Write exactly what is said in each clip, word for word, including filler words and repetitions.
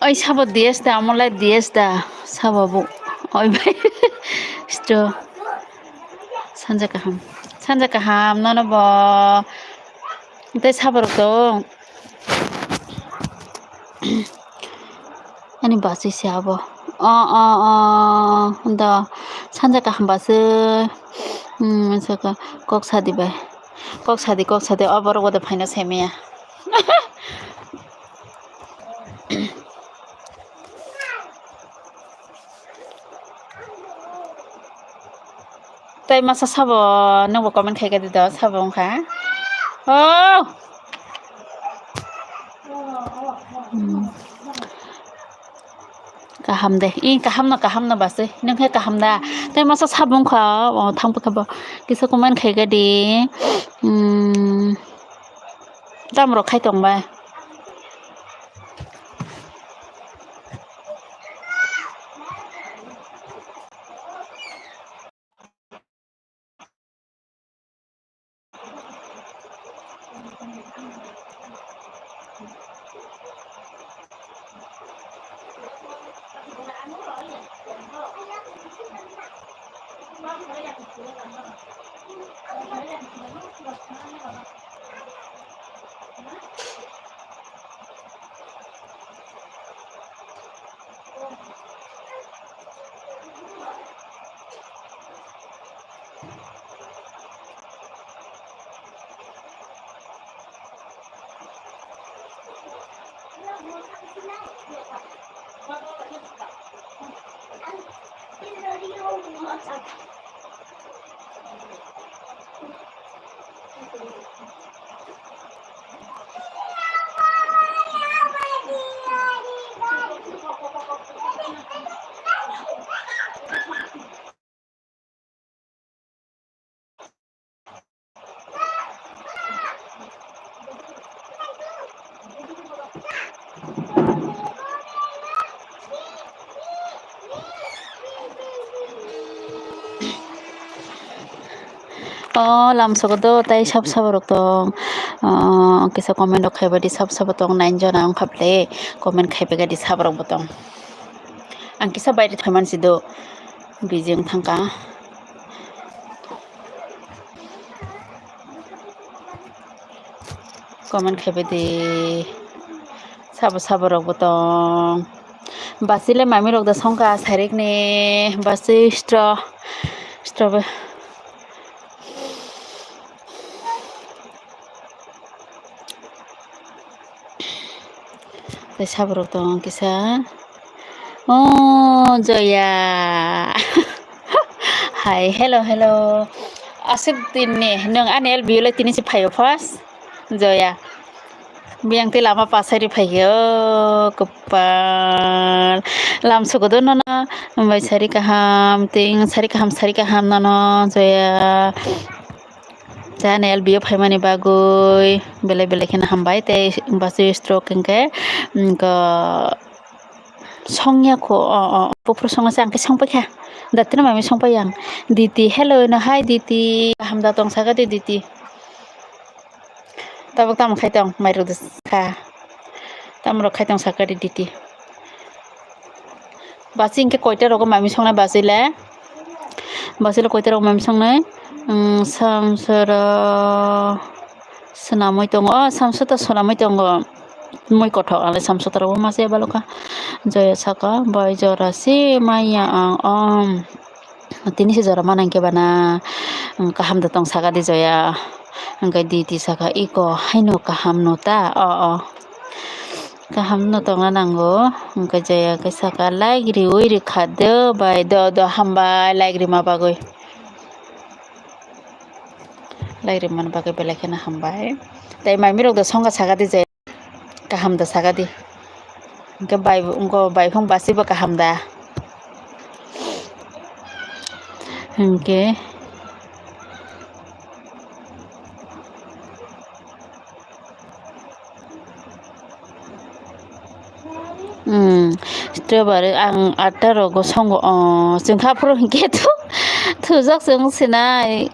Oi sabo D S da, amolai D S da, sabo bo. Oi bai. Sto. Sanja kaham. Sanja kaham, nono bo. Tei sabo rok to. Ani bachwi se abo. O, o, o, do. Sanja kaham bachwi. Hmm, saka kok sadi bai. Kok sadi, kok sadi. O borok bo de phaina sai maya. Tei masa sabo nungbo comment khai kadi do, sabo wngkha. Oh! Hmm. Kaham de, i kaham no, kaham no bachwi, nung khe kaham da. Tei masa sabo wngkha, o thang khe bo kisa comment khai kadi. Hmm. Tamo rok khai tong bai. O lamsogo do tei sab sabo rok tong, o kisa comment rok khai bai di, sab sabo tong nine jona wngkha ble comment khai bai di, sabo rok bo tong. Ang kisa baire thaiman si do, busy wng thangkha. Comment khai bai di, sabo sabo rok bo tong. Basi le mami rok da songkha sarik ni, basi stro, stro. Tei saborok tongo kisa. O Joya. Hai, hello, hello. Aswk din ni nwng ani L B O le tini se phaio first? Joya. Biyang tei lama pasai ri phaikhe, o kwpal. Lam sukudo nono, bai sari kaham, tei sari kaham, sari kaham nono, Joya. Chani L B O phaimani bagwi belai belai kheno hambai, tei bachwi stroke hinkhe, mm, ko, songya kho, o, o, buphuru songna se ang khe songpaikha. Datino mami songpai ang. Diti, hello no, hi Diti. Kaham da tong sakha de Diti. Tabuk tamo khai tong, mai rwdi kha. Tamo rok khai tong sakha de Diti. Bachwi hinkhe koita rogo mami songnai bachwi le? Bachwi le koita rogo mami songnai? Samsora swnamwi tongo. O, samsota swnamwi tongo. Mui kothok ale samsota rogo masa ya balokha. Joya saka, bai jora se maya ang, om. Tini se jora manang khe bana, kaham da tong saka de Joya. Hinkhe Diti saka, iko haino kaham no ta? O, o. Kaham no tongna nango. Hinkhe Joya khe saka, like riwi rikha de bai, do, do, hambai like rima bagwi. Like rimani bagwi belai kheno hambai. Tei mami rok do songkha saka de Joya. Kaham da saka di. Hinkhe bai, wngkha bai phung bachwi bo kaham da. Hinkhe, hmm, strawberry ang atta rogo songo, o, chwngkha phuru hinkhe thu-, thujak se wng sinai.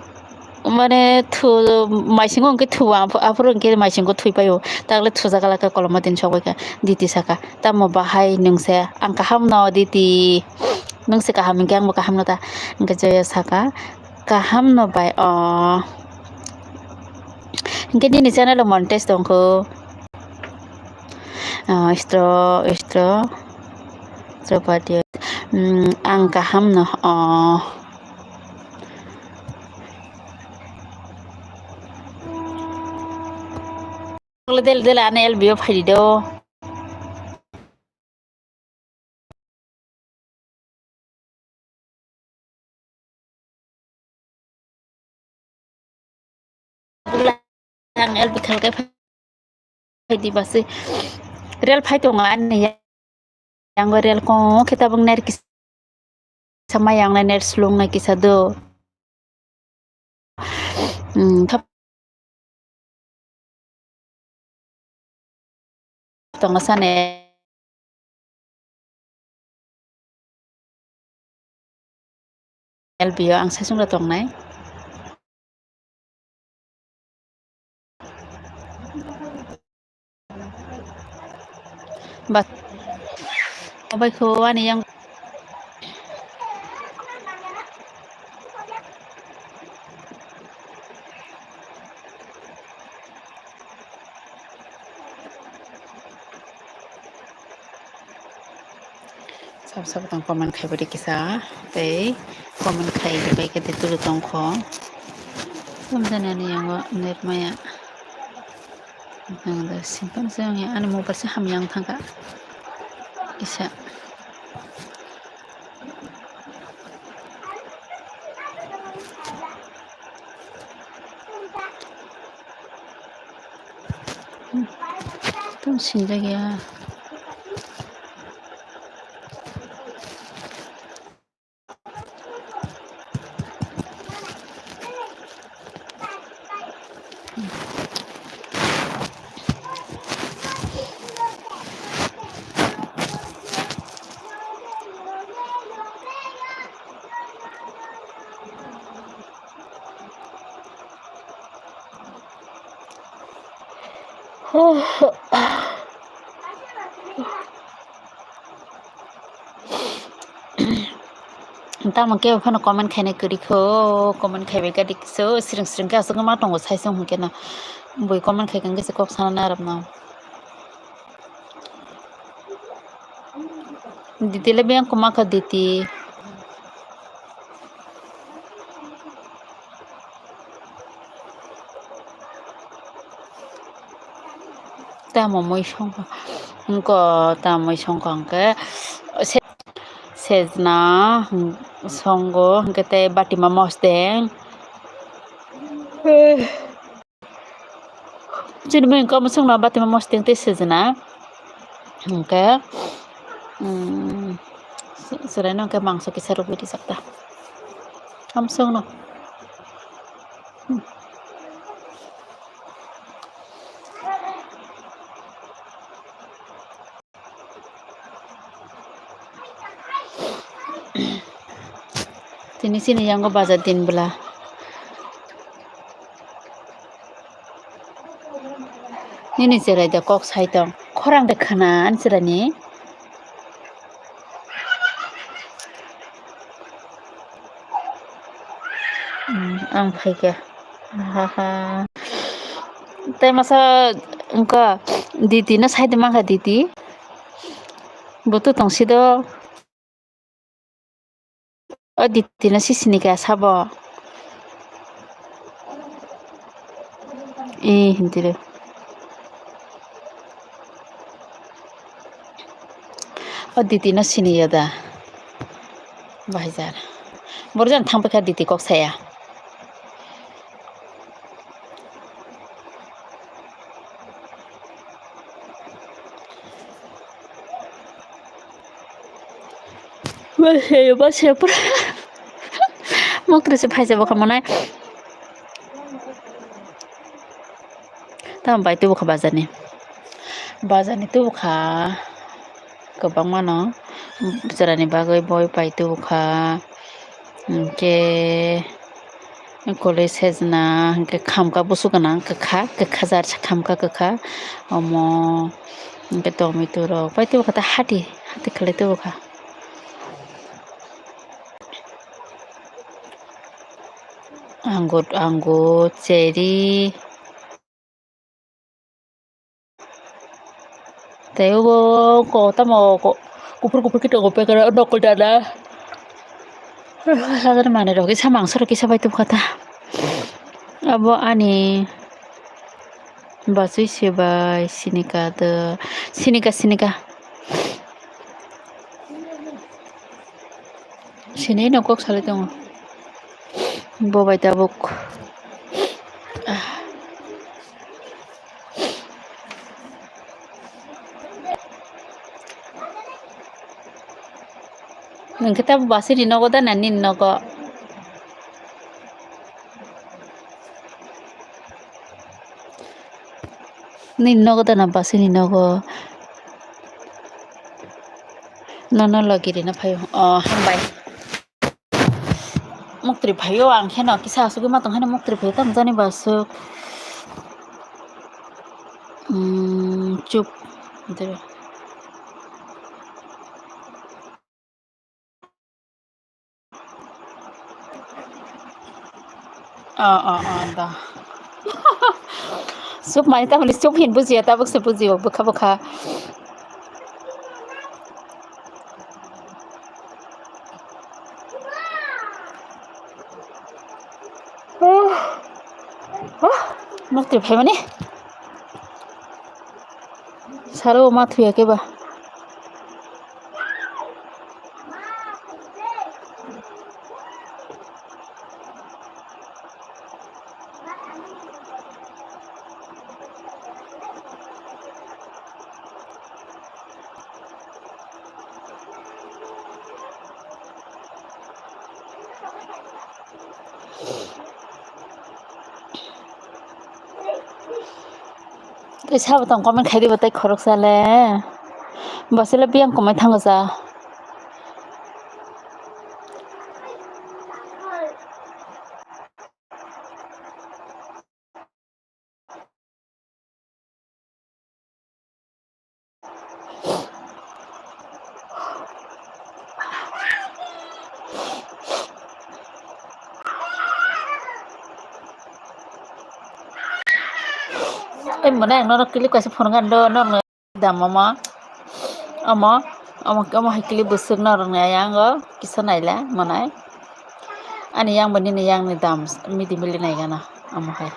Mane thu, maisingo hwnkhe thu, aphuru hwnkhe maisingo thwi paio. Takle thujakha lakha koloma din sokbaikha. Diti saka, "Tamo bahai nwngse?" Ang kaham no, Diti. Nwngse kaham hwnkhe angbo kaham no ta. Hwnkhe Joya saka, "Kaham no bai o." Hwnkhe nini channel o monetize tongkho. Ah, istro, istro, istro party. Hmm, ang kaham no. Oh. Dela dela ani L B O phaidi do. Ang L B khalkai phaidi basi. Rel phai tongo ani yango rel kong khe tabuk ner kisa ma yang nai ner slung nai kisa do. Hmm, thap tongo sane. L B o ang saichung rok tongnai. Ba, obai kho ani yang. Sab sab tang comment khai bari kisa tei comment khai bai khe tei tulu tongkho. Tamo jani ani yango net maya. Ang da simpan se ang ani mobile se hamya wng thangkha kisa. Tamo sinjak ya. Tamo kebo phano comment khainai kwrwi kho, comment khaibai gadi kiso, sring sring khe aswk ma tongo saisong hwnkhe no. Bui comment khai khe kok sana narwkno. Diti le biyang kwma kha diti. Tamo mui songkha, wngkha tamo mui songkha hwnkhe se-, sejna songo hwnkhe tei batima mosdeng. Chini mui wngkha mwswkno batima mosdeng tei sejna. Hwnkhe, mm, chwraino hwnkhe mangso kisa rwgwi rijak ta. Amsongno. Tini chini yango bajar din bwla. Nini cherai da kok sai tong. Khorang de khana ani chwraini. Hmm, ang phaikha. Ha ha. Tei masa wngkha diti no sai de mankha diti. Bo to tongsi do. O diti no sisini kaya sabo. E hintiri. O diti no sini ya da. Bahai jar. Borjan thang paikha diti kok saya. Mokri se phaisa bokha monai. Tamo bai tubu kha bazar ni. Bazar ni tubu kha kwbangma no. Chwraini bagwi boi pai tubu kha. Hinkhe Koloi sejna hwnkhe khamka busu gwnang kwkha, kwkha jar se khamka kwkha. Omo hwnkhe tomato rok pai tubukha ta hati, hati khlai tubukha. Angur, angur, cherry. Tei obo ko tamo ko kuphur kuphur khe tongo packet o nokol dana. Hajar manwi rok kisa mangso rok kisa bai tubukha ta. Abo ani bachwi se bai sinika do, sinika, sinika. Sini no kok salai tongo. Bo bai tabuk. Ah. Nang khe tabuk basi ni nogo da na nini nogo? Nini nogo da na basi ni nogo? Nono logi rina phaio. Oh, hambai. Muktri phaio ang kheno kisa asugwi ma tong kheno muktri phaio tamo jani ba aswk. Hmm, chup. Oh, oh, oh, da. Chup mani tamoni chup hin bujiya, tabuk se bujio, bwkha bwkha. Muktwi phaimani. Saro ma thuya khe ba. Tei sabo tong comment khai diba tei khoroksa le. Bosele biyang komai thango sa. Ei mwnai ang norok clip kaisa phunukha do norokno. Dam omo, omo, omo, omo hai kili bwswk norokni ayang o kisa naila mwnai. Ani yang bo nini yang ni dam midi mili naigana omo hai.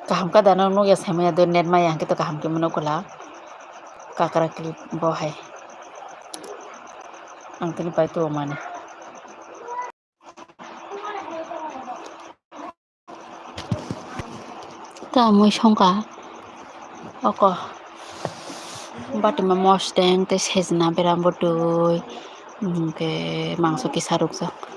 Kaham khe da no nukya saimanya do net maya hwnkhe to kaham khe mano kwla. Kakra clip bo hai. Ang tini pai to mani. Ta mui songkha oko batima mosdeng tei sejna bera bwtwi, hwnkhe mangso kisa rukjak.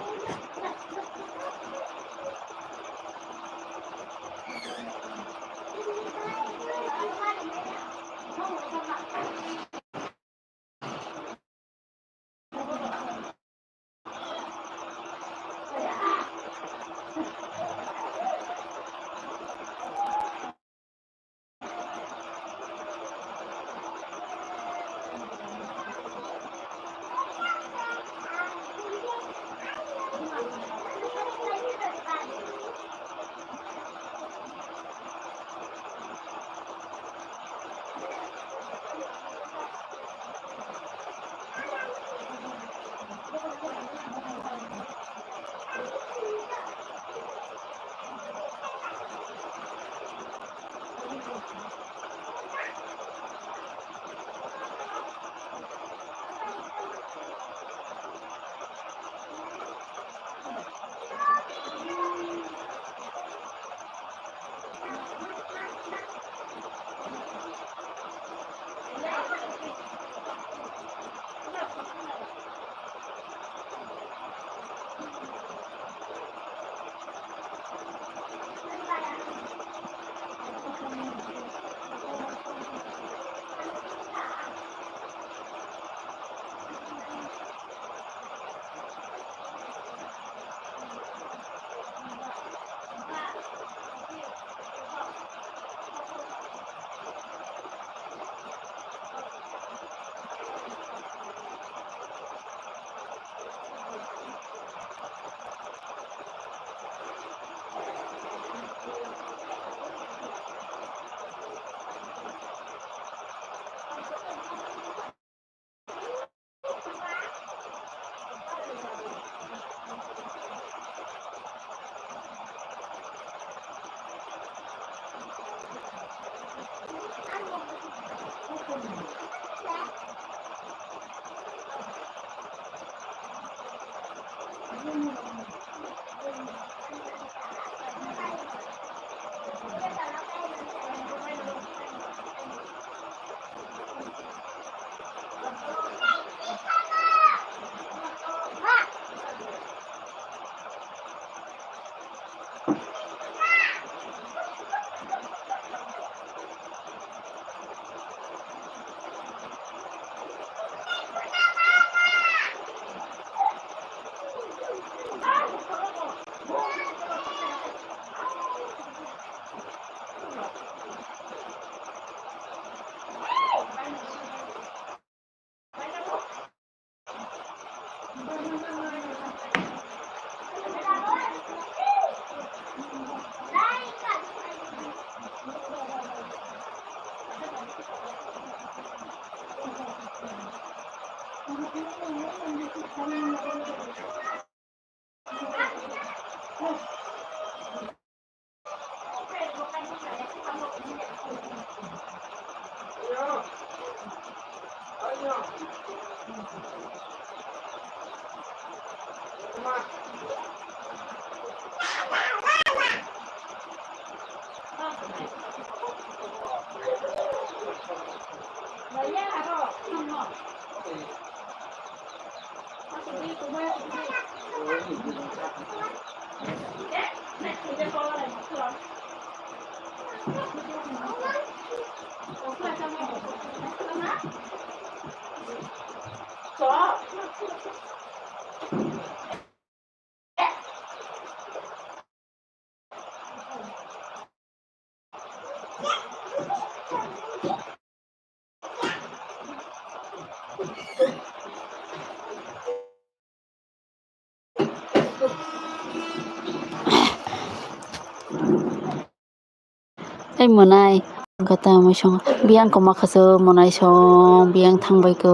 Tei mwnai, kata mui song, biyang koma khasu mwnai song, biyang thangbai ko.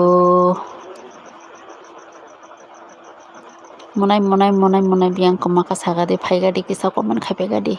Mwnai, mwnai, mwnai, mwnai, biyang koma kha saga di, phai ga di, kisa comment khai pai ga di.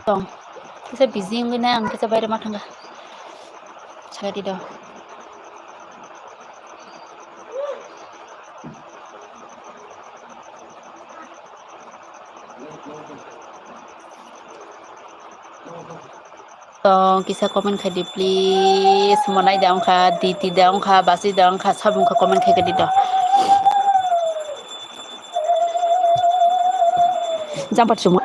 Tong. Kisa busy wngwi nai, ang kisa baire ma thangkha. Sagadi do. Tong kisa comment khai di please. Monai da wngkha, Diti da wngkha, Basi da wngkha, sabungkha comment khai di do. Jampat chuma.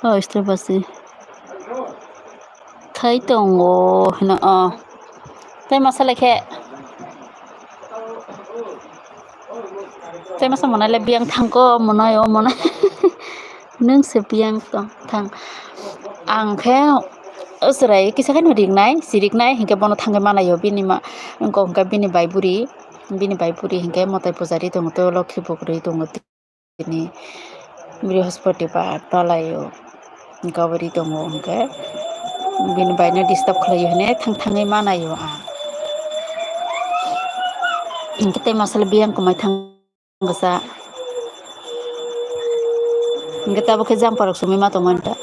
Oh, istri basi. Khai tongo hino, oh. Tei masa lekhe. Tei masa monai le biyang thangko, monai, o monai. Nwng se biyang tong, thang. Ang khe o chwrai kisa khe no riknai, siriknai, hinkhe bono thangwi manaio bini ma, wngkha bini bai buri. Bini bai puri hinkhe mwtai pujari tongo, tei lokhi bo kwrwi tongo. Tini Brihospoti ba twlaio gabri tongo, hinkhe bini baino disturb khlaio hinwi thang thangwi manaio ang. Hinkhe tei masal biyang kwmai thang bwsa. Hinkhe tabuk khe jang parok sumui ma tongmani ta.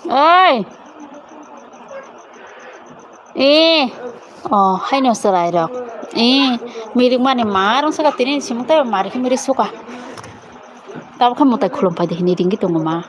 Oi. E. O, haino chwrairok. E, mirik mani ma rwng saka tini simung tei mari khe mirik suka. Tabuk khe mwtai khulum pai di hinwi ringwi tongo ma.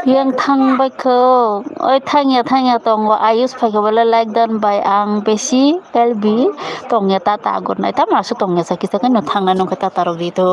Yang thang bai kho, oi thangya thangya tongo, ayus phaikha bole like dan bai ang besi L B tongya ta ta gurnai, tamo aswk tongya sa kisa khe no thangnai nungkhe ta ta rok di to.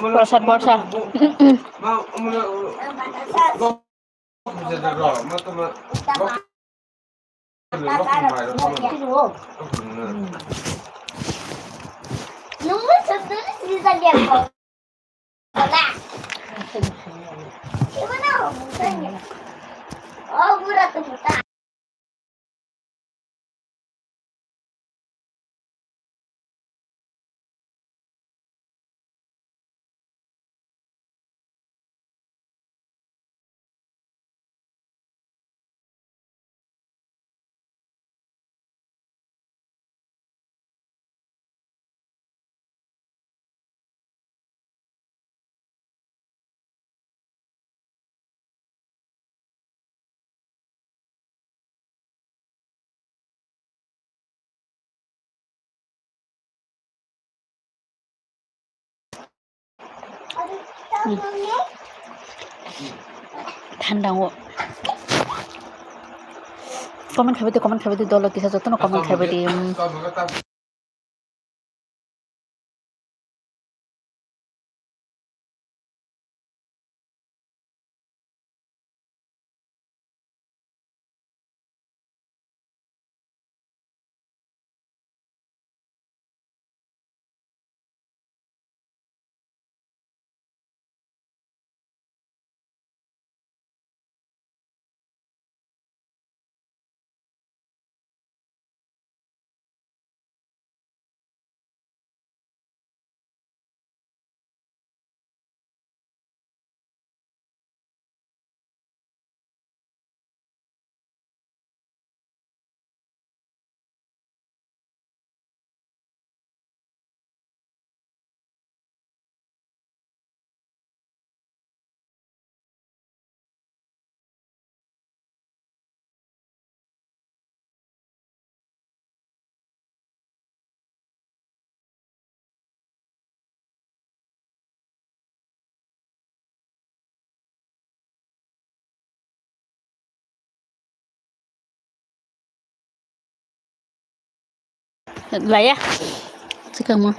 Borsa, borsa. Thanda o. Comment khaibai di, comment khaibai di, dolo kisa jotono comment khaibai di. Laya. Chikangma.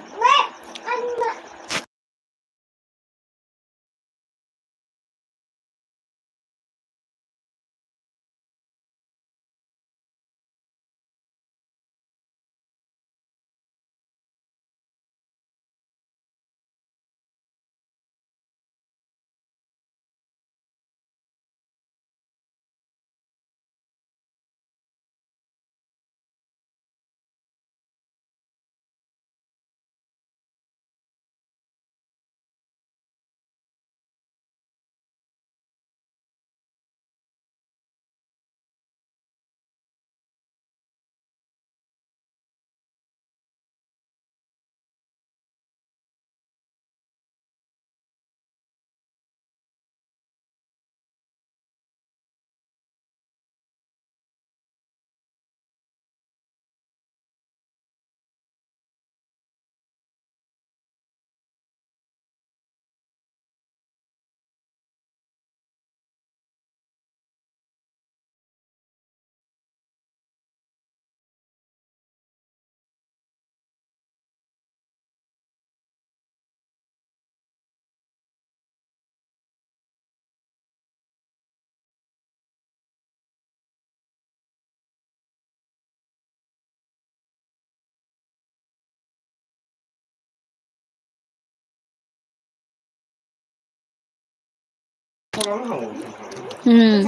Hmm.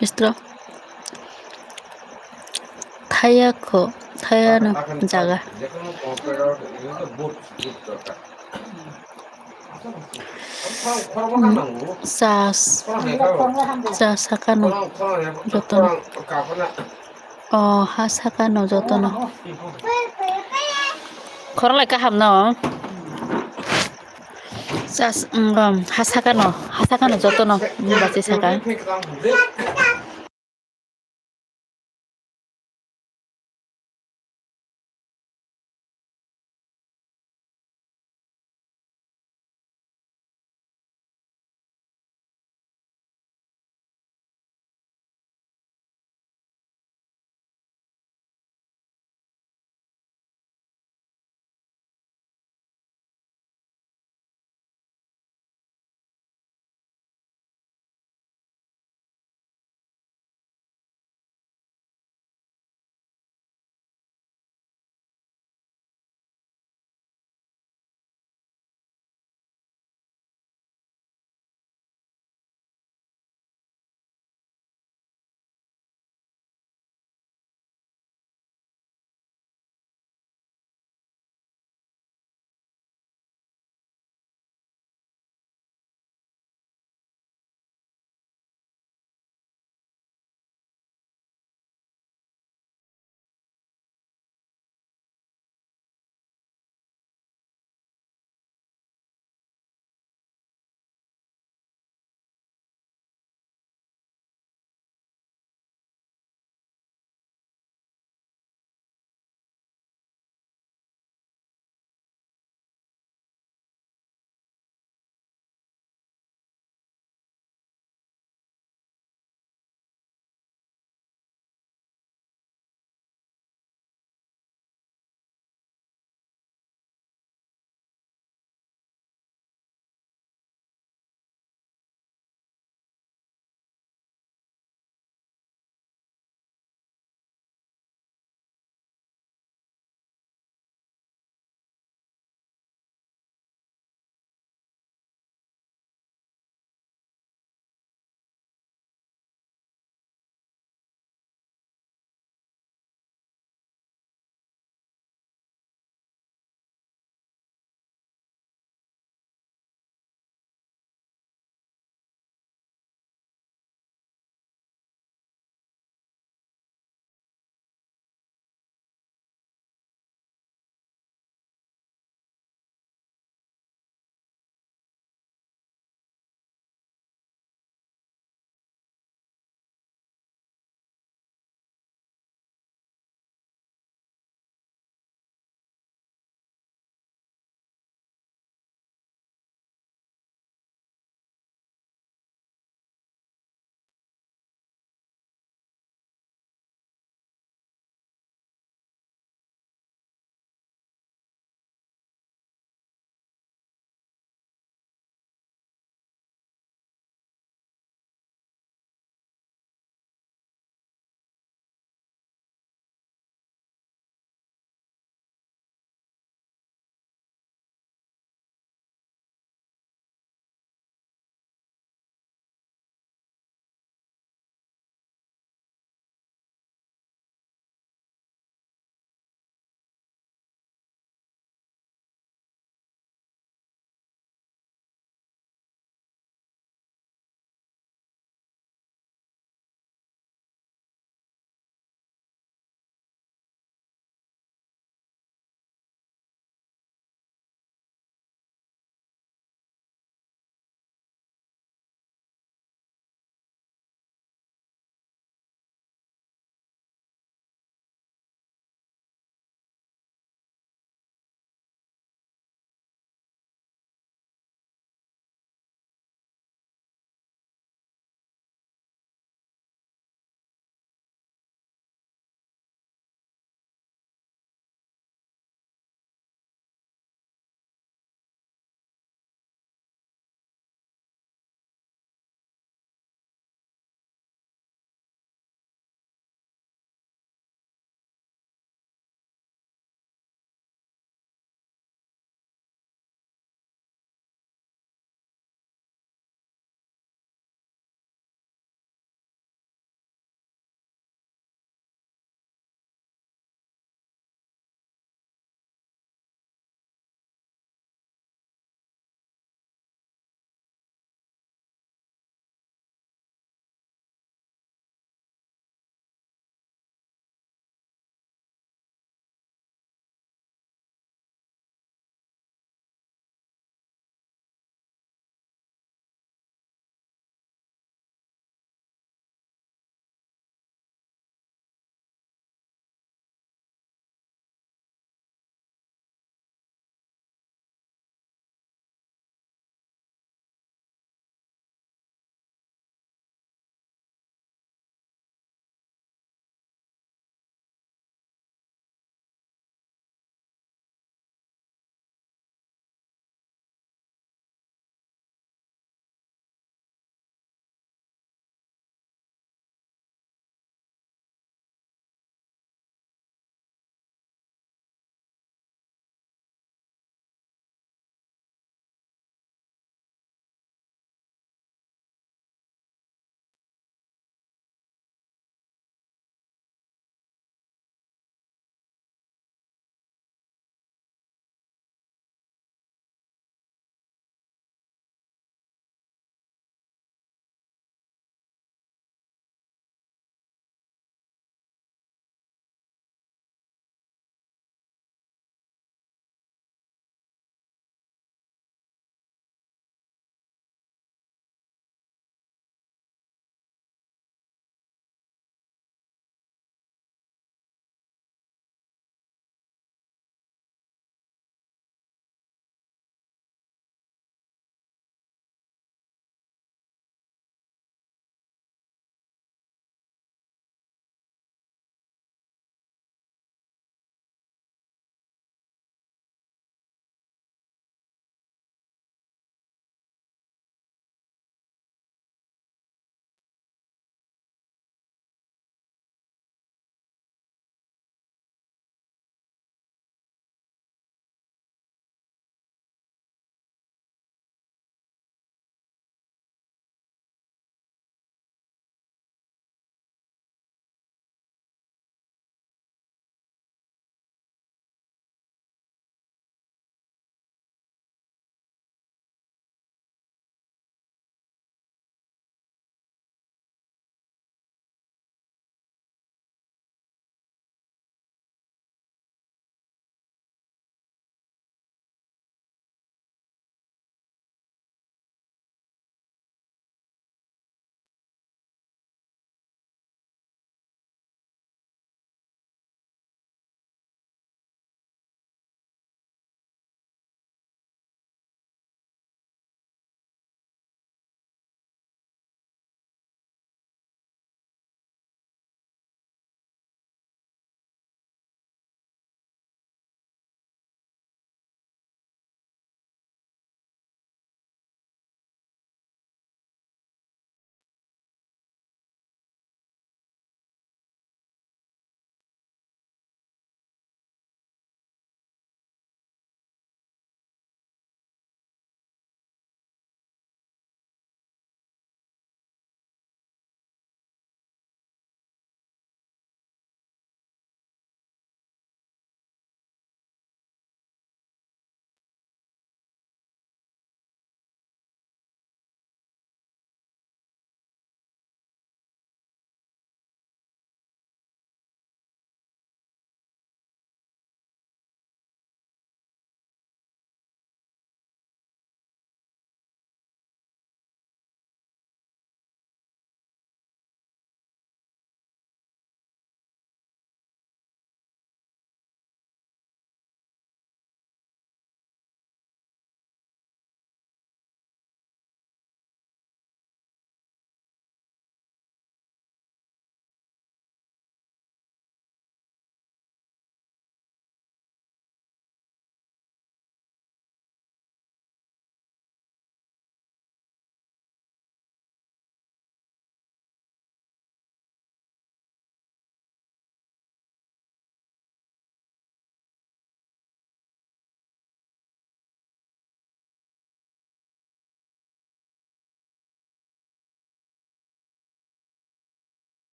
Istro. Thaya kho, thaya no jaga. Chas, chas sakano jotono. O ha sakano jotono. Khorang lai kaham no. Chas, mm, ha sakano, ha sakano jotono, mm, bachai saka.